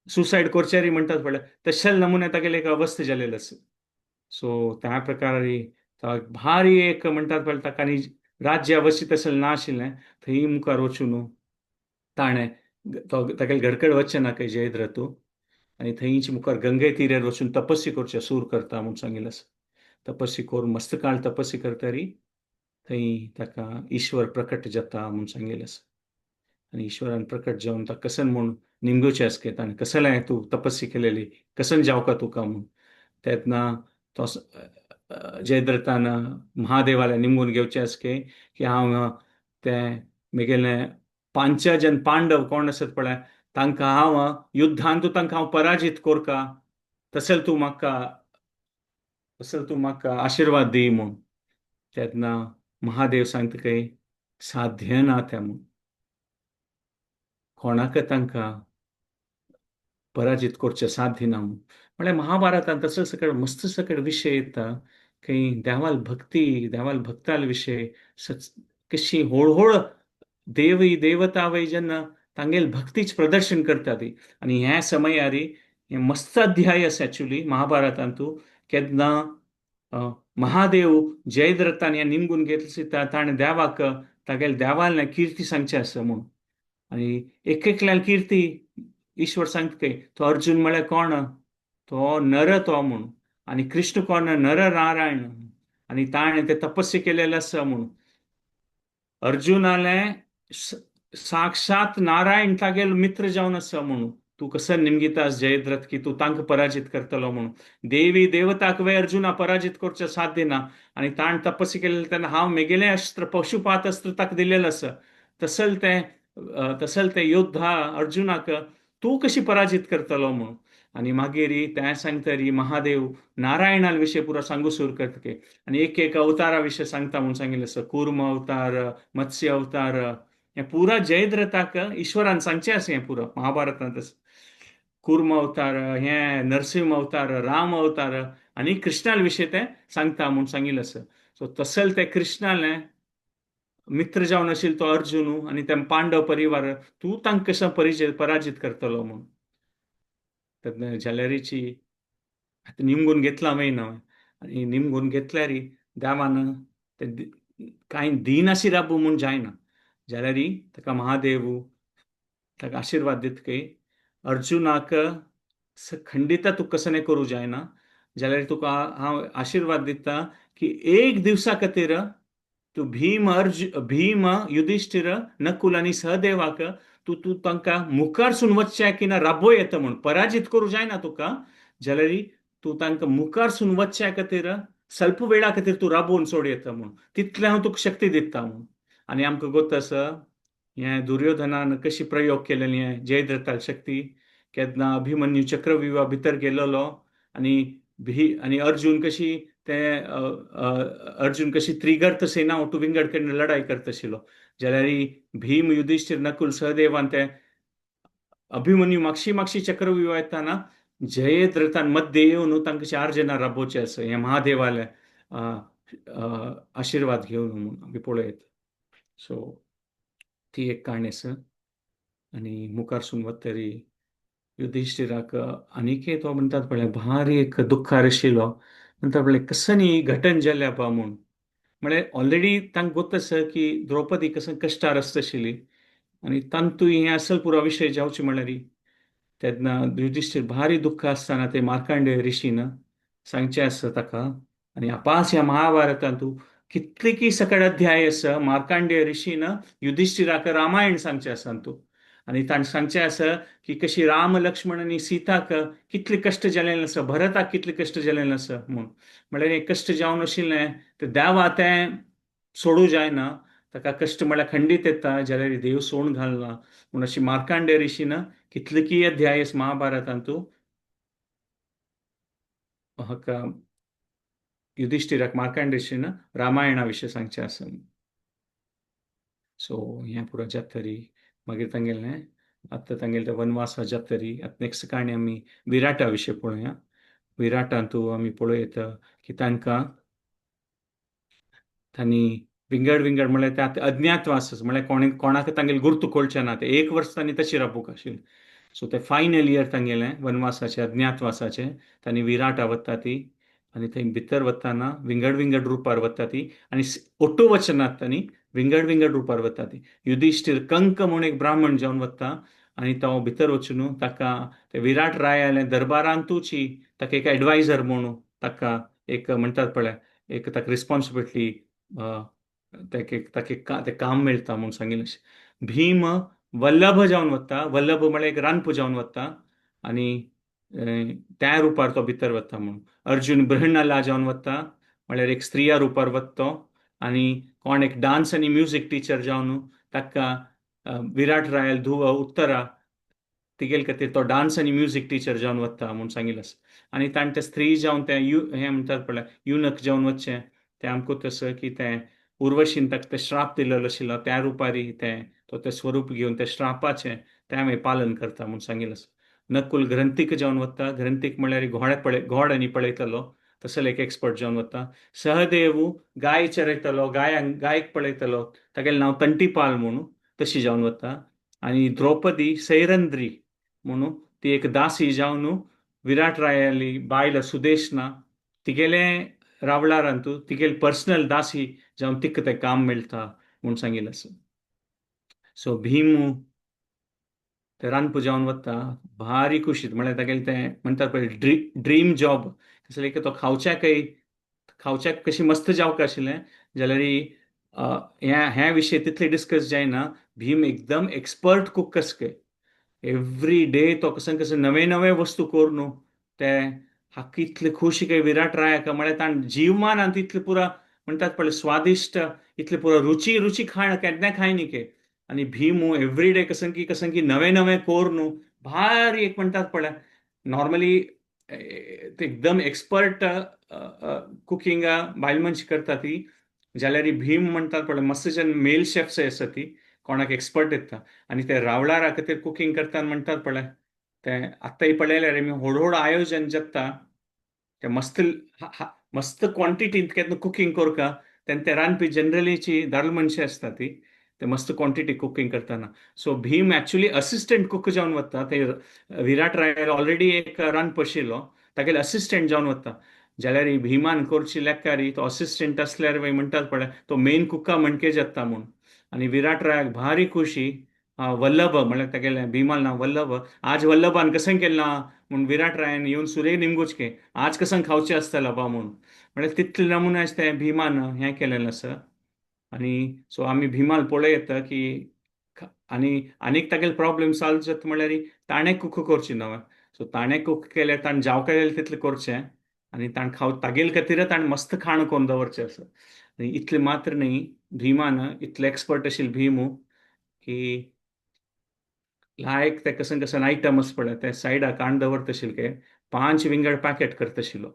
[SPEAKER 1] सुसायड करचेरी म्हणटात पळय तशेल नमुने तागेले एक अवस्था जालेली आसा. सो त्या प्रकारे भारी एक म्हणटात पळय ताका आनी राज्य अवस्थी तशें ना आशिल्लें. थंय मुखार वचून ताणें तो तागेले घरकड वचचें ना खंय जयद्रथ आनी थंयची मुखार गंगे तिरेर वचून तपस्वी करचें सूर करता म्हूण सांगिल्लें आसा. तपस्वी करून मस्त काळ तपस्वी करतरी थंय ताका ईश्वर प्रकट जाता म्हूण सांगिल्लें आसा. आनी ईश्वरान प्रकट जावन ताका कसन म्हूण निमगुचें आसा ताणें कसलें तूं तपस्वी केलेली कसन जावका तुका म्हूण. तेन्ना तो जयद्रथान महादेवाले निमगून घेवचें आसा की हांव तें म्हगेलें पांचजन पांडव कोण आसत पळय तांकां हांव युद्धांत तांकां हांव पराजीत करका, तशें तूं म्हाका तशें तूं म्हाका आशिर्वाद दी म्हूण. तेन्ना महादेव सांगता खंय साध्य ना तें म्हूण, कोणाक तांकां पराजीत करचें साध्य ना म्हूण. म्हळ्यार महाभारतांत तसो सकळ मस्त सकळ विशय येता खंय देवाल भक्ती देवाल भक्ताल विशय कशी हळूहळू देवी देवता वय जेन्ना तांगेल भक्तीच प्रदर्शन करता ती. आनी ह्या समयारी हे मस्त अध्याय आसा एक्चुली महाभारतांतू केन्ना महादेव जयद्रथान हें निमगून घेतलें ताणें देवाक तागेले देवाले किर्ती सांगचें आसा म्हूण. आनी एक एकल्यान किर्ती ईश्वर सांगता खंय तो अर्जुन म्हळ्यार कोण, तो नर तो म्हूण, आनी कृष्ण कोण, नर नारायण, आनी ताणें ते तपस्या केलेलें आसा म्हूण. अर्जुनालें साक्षात नारायण तागेलो मित्र जावन आसा म्हणून. तूं कसं निमगितास जयद्रथ की तूं तांकां पराजीत करतलो म्हणून. देवी देवताक वे अर्जुना पराजीत करचें साध्य ना. आनी ताणें तपस्या केलें तेन्ना हांव मेगेलें अस्त्र पशुपात अस्त्र ताका दिलेलें आसा. तसल तें तसल तें योद्धा अर्जुनाक तूं कशी पराजीत करतलो म्हणून. आनी मागीर तें सांगतरी महादेव नारायणा विशय पुरो सांगू सुरू करता आनी एक एक अवतारा विशय सांगता म्हूण सांगिल्लें आसा. कूर्म अवतार, मत्स्य अवतार, हें पुरा जयद्रथाक ईश्वरान सांगचें आसा. हें पुरो महाभारतांत आसा. कूर्म अवतार, हें नरसिंह अवतार, राम अवतार आनी कृष्णाल विशय तें सांगता म्हूण सांगिल्लें आसा. सो तसल तें कृष्णालें मित्र जावन आशिल्लो तो अर्जुन आनी ते पांडव परिवार, तूं तांकां कसो पराजीत करतलो म्हूण. तेन्ना जाल्यारीची आतां निमगून घेतला वयना आनी निमगून घेतल्यार देवान ते कांय दिनाशी राबू म्हूण जायना. जाल्यार ताका महादेव ताका आशिर्वाद दितकय अर्जुनाक खंडिता तूं कसो करूं जायना, जाल्यार तुका हांव आशिर्वाद दिता की एक दिवसा खातीर तूं भीम भीम युधिष्ठिर नकुल आनी सहदेवाक तूं तूं तांकां मुखारसून वचचें की ना राबो येता म्हूण, पराजीत करूं जायना तुका, जाल्यार तूं तांकां मुखारसून वचच्या खातीर स्वल्प वेळा खातीर तूं राबोवन सोड येता म्हूण, तितलें हांव तुका शक्ती दिता म्हूण. आनी आमकां गोत आसा हें दुर्योधनान कशी प्रयोग केलेली हें जयद्रथाल शक्ती. केन्ना अभिमन्यू चक्रव्यूहा भितर गेलेलो आनी भी आनी अर्जुन कशी ते अर्जुन कशी त्रिगर्त सेना ओटू विंगड कडेन लढाई करता आशिल्लो, जाल्यार भीम युधिष्ठिर नकुल सहदेवान ते अभिमन्यू मागशी मागशी चक्रव्यूहा येताना जयद्रथान मध्य येवन तांकां चार जाणां राबोवचें आसा हें महादेवाले आशिर्वाद घेवन म्हूण आमी पळयत. सो ती एक काणी आसा. आनी मुखार वतरी युधिष्ठिराक आनीक तो म्हणटात पळय भारी एक दुख्खार आशिल्लो. म्हणटा पळय कसं न्ही घटन जाल्या पा म्हूण, म्हळ्यार ऑलरेडी तांकां गोत आसा की द्रौपदी कसं कश्टार आसता आशिल्ली आनी तांतू हें असल पुरो विशय जावचे म्हळ्यार तेन्ना युधिष्ठिर भारी दुख्ख आसतना ते मार्कांडेय ऋषीन सांगचें आसा ताका. आनी अपास ह्या महाभारतांतू कितले की सकट अध्याय आसा मार्कांडेय ऋषीन युधिष्ठिराक रामायण सांगचें आसा तूं. आनी ताणें सांगचें आसा की कशी राम लक्ष्मण आनी सीताक कितले कश्ट जालेले आसा, भरताक कितले कश्ट जालेले आसा म्हूण. म्हळ्यार हें कश्ट जावन आशिल्लें तें देवा तें सोडूं जायना, ताका कश्ट म्हळ्यार खंडीत येता जाल्यार देव सोडून घालना म्हूण अशी मार्कांडेय ऋषीन कितले की अध्याय महाभारतांतू हाका युधिष्ठिराक मार्कांडेय ऋषीन रामायणा विशीं सांगचें आसा. सो हें पुरो जातरी मागीर तांगेलें आतां तांगेलें तें वनवासा जातरी आतां नेक्स्ट काणी आमी विराटा विशीं पळोवया. विराटांतू आमी पळयता की तांकां तांणी विंगड विंगड म्हळ्यार ते आतां अज्ञातवास म्हळ्यार कोणे कोणाक तांगेलें गुर्तू कळचें ना, ते एक वर्स तांणी तशी राबूंक आशिल्लें. सो ते फायनल इयर तांगेलें वनवासाचें अज्ञातवासाचें तांणी विराटा वता ती आनी थंय भितर वताना विंगड विंगड रुपार वता ती आनी ओटू वचनात तांणी विंगड विंगड रुपार वता ती. युधिष्ठिर कंक म्हूण एक ब्राह्मण जावन वता आनी तो भितर वचून ताका ते विराट रायाले दरबारांतूची ताका एक एडवायजर म्हणून ताका एक म्हणटात पळय एक ताका रिस्पॉन्सिबिलिटी ताका तें काम मेळटा म्हूण सांगिल्लें. भीम वल्लभ जावन वता, वल्लभ म्हळ्यार एक रानपू जावन वता आनी त्या रुपार तो भितर वता म्हूण. अर्जुन बृहणाला जावन वता म्हळ्यार एक स्त्रिया रुपार वता तो आनी कोण एक डान्स आनी म्युजीक टिचर जावन ताका विराट रायल धुव उत्तरा तिगेल खातीर तो डान्स आनी म्युजीक टिचर जावन वता म्हूण सांगिल्लें आसा. आनी ताणें ते स्त्री जावन तें यु हें म्हणटात पळय युनक जावन वचचें तें आमकां तसं की तें उर्वशीन ताका तें श्राप दिलेलो आशिल्लो त्या रुपारी तें तो तें स्वरूप घेवन तें श्रापाचें तें आमी पालन करता म्हूण सांगिल्लें आसा. नकुल ग्रंथीक जावन वता, ग्रंथीक म्हळ्यार घोडे पळय घोड आनी पळयतलो तसो एक एक्सपर्ट जावन वता. सहदेव गाय चरयतलो, गायक पळयतलो, तागेलें नांव तंटीपाल म्हणून तशी जावन वता. आनी द्रौपदी सैरंद्री म्हणून ती एक दासी जावन विराट रायाली बायल सुदेशना तिगेले रावळारांतू तिगेली पर्सनल दासी जावन तिका तें काम मेळटा म्हूण सांगिल्लें आसा. सो भीम ते रानपू जावन वता भारी खुशीत म्हळ्यार तागेलें तें म्हणटात पळय ड्रीम जॉब कसलें की तो खावच्याकय खावच्याक कशी मस्त जावंक आशिल्लें जाल्यार ह्या विशय तितले डिस्कस जायना. भीम एकदम एक्सपर्ट कूक कसके एवरी डे तो कसं कसं नवे नवे वस्तू करून ते हाका इतले खुशी काय विराट रायाक म्हळ्यार ताण जीवमान तितले पुरा म्हणटात पळय स्वादिश्ट इतले पुरा रुची रुची खाण केन्ना खाय न्ही के. आनी भीम एवरी डे कसं की कसं की नवे नवे कोर न्हू भारी एक म्हणटात पळय, नॉर्मली एकदम एक्सपर्ट कुकिंग बायल मनशी करता ती, जाल्यार भीम म्हणटात पळय मस्त जन मेल शेफ्स आसा ती कोणाक एक्सपर्ट येता. आनी ते रावळारा खातीर कुकींग करता म्हणटात पळय, ते आत्तांय पळयल्यार आमी व्हड व्हड आयोजन जाता, ते मस्त मस्त क्वॉन्टिटींत केन्ना कुकींग करता तेन्ना ते रांदपी जनरलीची दादलो मनशां आसता ती, ते मस्त क्वॉन्टिटी कुकींग करतना. So Bhim actually assistant cook जावन वता. ते विराट रायाल ऑलरेडी एक रांदप आशिल्लो, तागेले असिस्टंट जावन वता. जाल्यार भीमान करची लेखारी तो असिस्टंट आसल्यार म्हणटात पळय तो मेन कुका म्हणके जाता म्हूण. आनी विराट रायाक भारी खुशी, वल्लभ म्हळ्यार तागेलें भीमाल नांव वल्लभ, आज वल्लभान कशें केलें ना म्हूण विराट रायान येवन सुरय निमगुचके आज कशें खावचें आसतलें बा म्हूण, म्हळ्यार तितले नमुने तें भीमान हें केलेलें आसा. आनी सो आमी भीमाल पळय येता की आनी आनीक तागेले प्रॉब्लेम सॉल्व जाता म्हळ्यार ताणें कुक करची न्हय. सो ताणें कुक केल्यार ताणें जावं केलें तितलें करचें आनी ताणें खाव तागेले खातीर ताणें मस्त खाण करून दवरचें आसा. आनी इतलें मात्र न्ही, भीमान इतले एक्सपर्ट आशिल्ले भीमू की लायक ते कसन कसन आयटम आसा पळय ते सायडाक काण दवरता आशिल्ले के 5 विंगड पॅकेट करता आशिल्लो.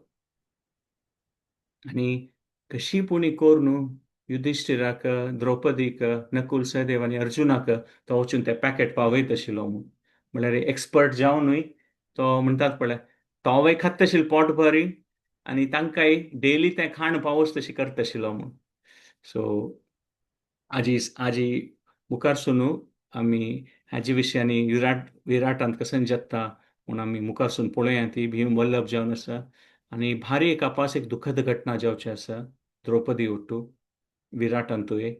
[SPEAKER 1] आनी कशी पुणी करून युधिष्ठिराक, द्रौपदीक, नकुल सहदेव आनी अर्जुनाक तो वचून ते पॅकेट पावयत आशिल्लो म्हूण. म्हळ्यार एक्सपर्ट जावनूय तो म्हणटात पळय तोवय खात आशिल्लो पोट भरी आनी तांकांय डेली तें खाण पावस तशी करता आशिल्लो म्हूण. सो आजी आजी मुखार सुनू आमी हाजे विशीं आनी विराटांत कशें जाता म्हूण आमी मुखारसून पळोवया. ती भीम वल्लभ जावन आसा आनी भारी एक आपास एक दुखद घटना जावची आसा द्रौपदी ओट्टू विराटांतूय.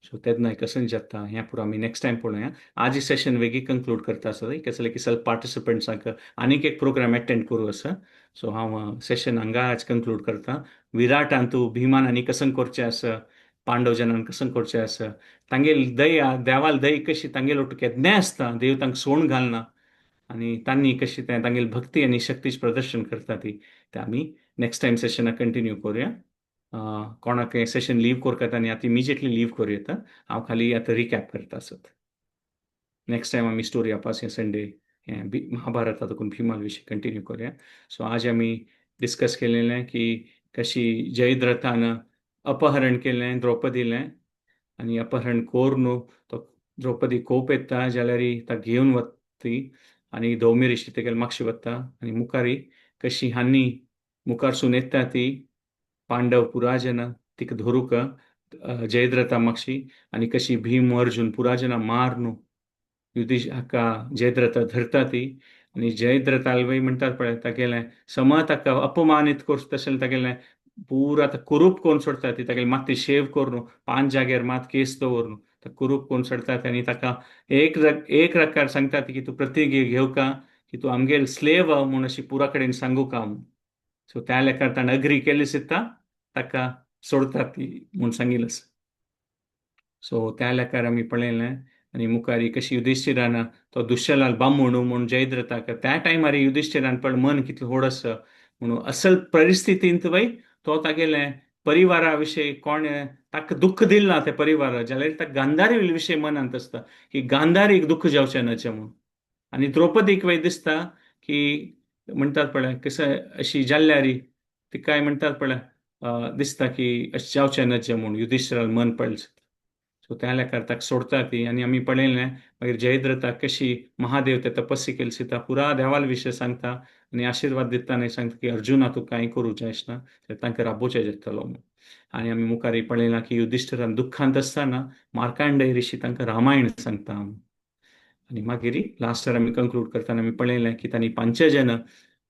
[SPEAKER 1] सो तेन्ना कशें जाता हें पुरो आमी नेक्स्ट टायम पळोवया. आज सेशन वेगीं कंक्लूड करता आसा कसले की सगळे पार्टिसिपंट्सांक आनीक एक प्रोग्राम एटेंड करूं आसा. सो हांव सेशन हांगा आज कंक्लूड करता. विराटांतू भीमान आनी कशें करचें आसा, पांडव जनान कशें करचें आसा, तांगेली दया देवाल दया कशी तांगेलो केन्नाय आसता, देव तांकां सोण घालना आनी तांणी कशी तें तांगेली भक्ती आनी शक्तीचें प्रदर्शन करता ती ते आमी नेक्स्ट टायम सेशनाक कंटिन्यू करुया. कोणाक सेशन लीव करता आनी आतां इमिजिएटली लीव करूं येता. हांव खाली आतां रिकॅप करता आसत. नेक्स्ट टायम आमी स्टोरी आपास हें संडे हें महाभारता देखून भीमाल विशीं कंटिन्यू करुया. सो आज आमी डिस्कस केलेलें की कशी जयद्रथान अपहरण केलें द्रौपदीलें आनी अपहरण करून तो द्रौपदी कोप येता जाल्यार ता घेवन वता आनी धौम्य ऋषी तेगेले मागशी वता आनी मुखारी कशी हानी मुखारसून येता ती पांडव पुराजन तिका धरूंक जयद्रथा मागशी आनी कशी भीम अर्जुन पुराजना मारनू युधिश हाका जयद्रथा धरता ती आनी जयद्रथाल वय म्हणटात पळय तागेलें सम ताका अपमानीत करता तशें तागेलें पुरा आतां कुरूप करून सोडटा ती, तागेली माती शेव करून 5 जाग्यार मात केस दवरून तो कुरूप करून सोडटा आनी ताका एक एक रकार सांगता की तूं प्रतिज्ञा घेवका की तूं आमगेल स्लेव म्हूण अशी पुरा कडेन सांगू का म्हूण. सो त्या लेखार ताणें अग्री केली सुद्दां ताका सोडटा ती म्हूण सांगिल्लें आसा. सो त्या लेखार आमी पळयलें आनी मुखार कशी युधिष्ठिरान तो दुश्यलाल बामूण म्हूण जयद्रथाक त्या टायमार युधिष्ठिरान पण मन कितलें व्हड आसा म्हणून असल परिस्थितींत वय तो तागेलें परिवारा विशयी कोण ताका दुख्ख दिलें ना त्या परिवारा, जाल्यार ताका गांधारी विशय मनांत आसता की गांधारीक दुख्ख जावचें न्हय म्हूण. आनी द्रौपदीक वय दिसता की म्हणटात पळय कशें अशी जाल्ल्यारी तिकाय म्हणटात पळय दिसता की अशें जावचें न्हय म्हूण युधिष्ठिरान मन पडलें. सो त्या लेखार ताका सोडटा ती आनी आमी पळयलें मागीर जयद्रथाक कशी महादेव ते तपस्या केली सीता पुरा देवाल विशय सांगता आनी आशिर्वाद दिता आनी सांगता की अर्जुना तूं कांय करूं जायना जाल्यार तांकां राबोवचें जातलो म्हूण. आनी आमी मुखार पळयलां की युधिष्ठिरान दुख्खांत आसतना मार्कांडेय ऋषी तांकां रामायण सांगता. आनी मागीर लास्टार आमी कंक्लूड करतना आमी पळयलें की तांणी 5 जन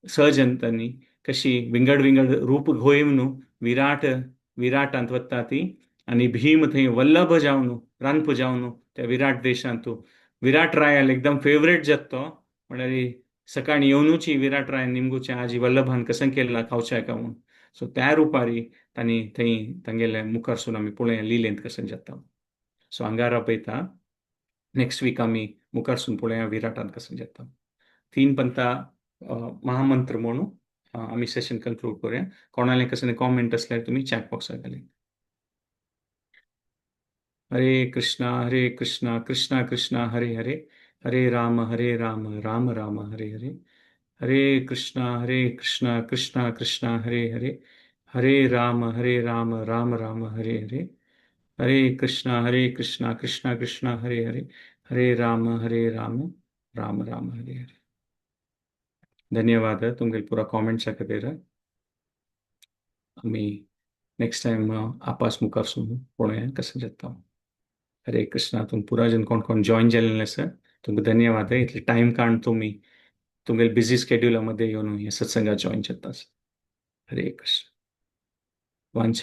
[SPEAKER 1] 6 जन तांणी कशी विंगड विंगड रूप घेवन विराटांत वता ती आनी भीम थंय वल्लभ जावन रानप जावन त्या विराट देशांत विराट रायाल एकदम फेवरेट जाता तो, म्हळ्यार सकाळी येवनूची विराट रायान निमगुचें आजी वल्लभान कशें केलां खावचें काय म्हूण. सो त्या रुपारी तांणी थंय तांगेले मुखारसून आमी पळोवया लिलेंत कशें जाता. सो हांगा पळयता नेक्स्ट वीक आमी मुखारसून पळोवया विराटांत कशें जाता. 3 पंता महामंत्र म्हणून आमी सेशन कंक्लूड करूया. कोणाले कसले कॉमेंट असल्यार तुमी चॅट बॉक्सार घाली. हरे कृष्णा कृष्णा कृष्णा हरे हरे, हरे राम राम राम हरे हरे। हरे कृष्णा कृष्णा कृष्णा हरे हरे। हरे राम राम राम हरे हरे। हरे कृष्णा कृष्णा कृष्णा हरे हरे। हरे राम राम राम हरे हरे। धन्यवाद तुमगेले पुरा कॉमेंट्स खातीर। आमी नेक्स्ट टायम आपास मुखार पळोवया कशें जाता। हरे कृष्णा। तुम पुरा जन कोण कोण जॉईन जाल्ले आसा तुमकां धन्यवाद। इतले टायम काडून तुमी तुमगेले बिझी स्केड्युला मध्ये येवन हे सत्संगात जॉईन जाता। हरे कृष्ण। वांछा।